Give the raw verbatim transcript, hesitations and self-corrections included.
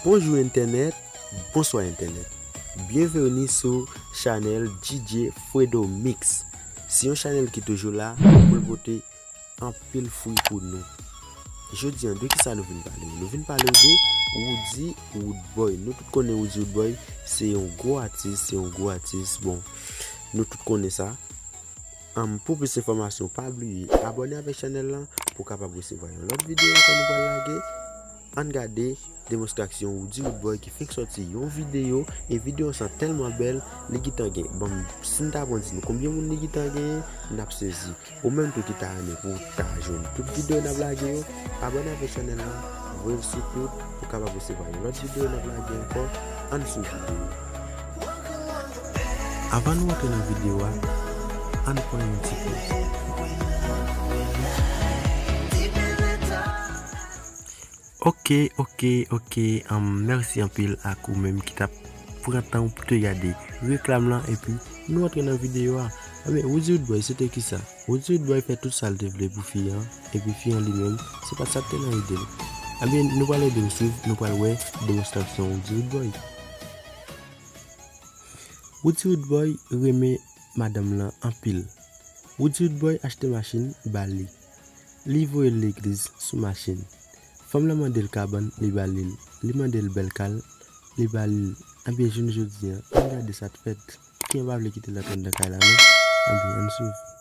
Bonjou entènèt, bonswa entènèt. Byenveni sou chanèl D J Fredo Mix. Se yon chanèl ki toujou la pou l pote anpil fwi pou nou. Jodi a, de kisa nou vin pale? Nou vin pale de Roody Roodboy. Nou tout konnen Roody Roodboy se yon gwo atis, se yon gwo atis. Bon, nou tout konnen sa. Ann, pou plis enfòmasyon, pa bliye abòne avèk chanèl lan pou w kapab resevwa yon lòt videyo ankò nou pral lage. Ann gade demonstrasyon Roody Roodboy ki fenk sòti yon videyo, e videyo sa tèlman bèl, li gentan gen, bon, si n ta pran di nou konbyen moun li gentan genyen, n ap sezi. Ou menm tou ki ta renmen pou w ta jwenn tout videyo n ap lage yo, abòne avèk chanèl lan, voye l sou tout pou w kapab resevwa yon lòt videyo n ap lage ankò. Ann swiv videyo. Avan nou antre nan videyo a, ann pran yon ti poz. Ok, ok, ok, um, mèsi anpil ak ou menm ki t ap pran tan w pou te gade reklam lan, epi nou antre nan videyo a. Ebyen, Roody Roodboy, se te kisa? Roody Roodboy fè tout sa l te vle pou fi an, epi fi an li menm, se pa t sa k te nan ide l. Ebyen, nou pral ede w swiv, nou pral wè demonstrasyon Roody Roodboy. Roody Roodboy renmen madanm lan anpil. Roody Roodboy achte machin ba li. Li voye l legliz sou machin. Fanm lan mande l kabann, li ba li l. Li mande l bèl kal, li ba li l. Ebyen, jounen jodi a, ann gade sa k fèt. Ki an pa vle kite l antre anndan kay la non. Ebyen, ann swiv.